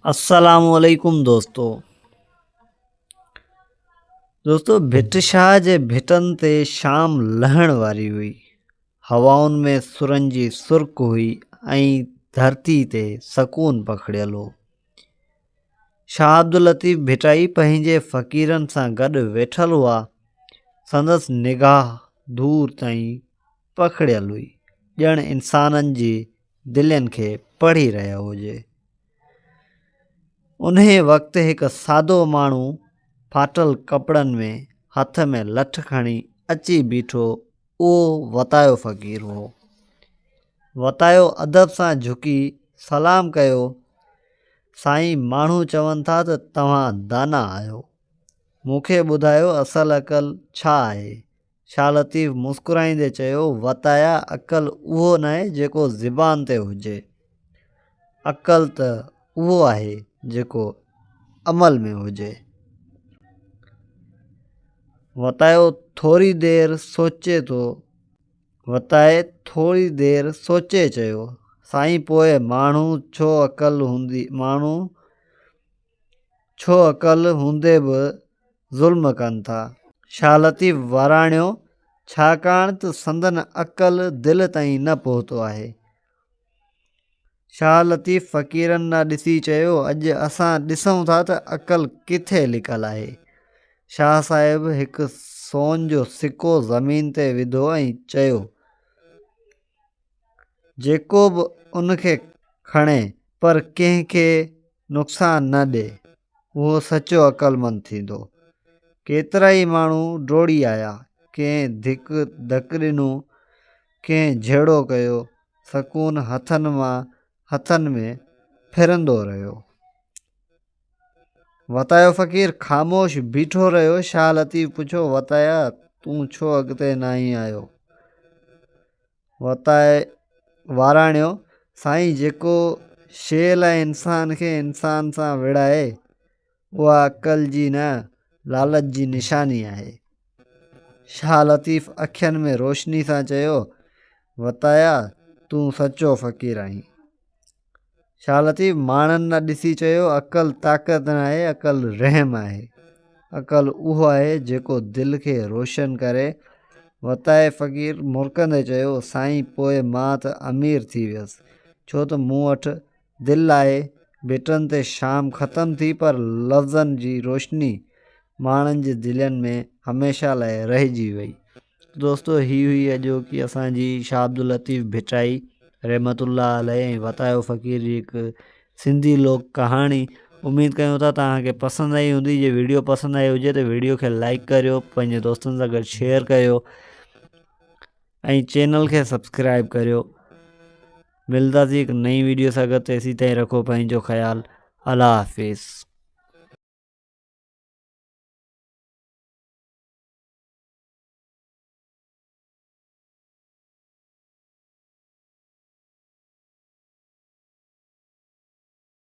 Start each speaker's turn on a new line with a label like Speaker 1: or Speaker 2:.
Speaker 1: السلام عليڪم دوستو دوستو ڀٽ شاهه جي ڀٽن تي شام لهڻ واري هئي هوائن ۾ سرن جي سرڪ هئي ۽ ڌرتي تي سڪون پکڙيل هو شاهه عبداللطيف ڀٽائي پنهنجي فقيرن سان گڏ ويٺل هئا سندس نگاهه دور تائين پکڙيل هئي ڄڻ انسانن جي دلين کي پڙهي رهيو هجي. انهيء وقت هڪ سادو ماڻهو ڦاٽل ڪپڙن ۾ هٿ ۾ لٺ کڻي اچي بيٺو. اهو وتايو فقير هو. وتايو ادب سان جهڪي سلام ڪيو، سائين ماڻهو چون ٿا ته توهان دانا آهيو. مون کي ٻڌايو اصل عقل ڇا آهي؟ شاهه لطيف مسڪرائيندي چيو، وتايا عقل اهو ناهي جيڪو زبان تي هجي، عقل ته اهو آهي جيڪو عمل ۾ هجي. وتايو ٿوري دير سوچي ٿو وتائي ٿوري دير سوچي چيو، سائين پوء ماڻهو ڇو عقل هوندي ماڻهو ڇو عقل هوندي به ظلم ڪن ٿا؟ شاهه لطيف وراڻيو، ڇاڪاڻ ته سندن عقل دل تائين نه پهتو آهي. شاهه لطيف فقيرن ڏانهن ڏسي چيو، اڄ اسان ڏسون ٿا ته عقل ڪٿي لڪل آهي. شاهه صاحب هڪ سون جو سڪو زمين تي وڌو ۽ چيو، جيڪو به ان کي کڻي پر ڪنهن کي نقصان نه ڏي، اهو سچو عقلمند ٿيندو. ڪيترائي ماڻهو ڊوڙي آيا، ڪنهن ڌڪ ڌڪ ڏنو، ڪنهن جهيڙو ڪيو، سڪون هٿن مان هٿن ۾ ڦرندو رهيو. وتايو فقير خاموش بيٺو رهيو. شاهه لطيف پڇيو، وتايا تون ڇو اڳتي ناهين آيو؟ وتائي واراڻيو، سائين جيڪو شيء لاء انسان کي انسان سان وڙهائي، اها عقل جي نه لالچ جي نشاني آهي. شاهه لطيف اکين ۾ روشني سان چيو، وتايا تون سچو فقير آهين. شاهه لطيف ماڻهن ڏانهن ڏسي چيو، عقل طاقت ناهي، عقل رحم آهي. عقل اهو آهي جيڪو دل کي روشن ڪري. وتائي فقير مرڪندي چيو، سائين پوء مان ته امير ٿي ويس، ڇو ته مون وٽ دل آهي. ڀٽن تي شام ختم ٿي پر لفظن جي روشني ماڻهن جي دلين ۾ هميشه لاء رهجي وئي. دوستو هي هئي اڄوڪي اسان جي شاهه عبداللطيف ڀٽائي رحمت الله عليه ۽ وتايو فقير جي هڪ سنڌي لوڪ ڪهاڻي اميد ڪيون ٿا توهان کي پسند آئي هوندي جي ويڊيو پسند آئي هجي ته ويڊيو کي لائڪ ڪريو پنهنجي دوستن سان گڏ شيئر ڪيو ۽ چينل کي سبسڪرائب ڪريو ملنداسين هڪ نئين ويڊيو سان گڏ تيسين تائين رکو پنهنجو خيال الله حافظ.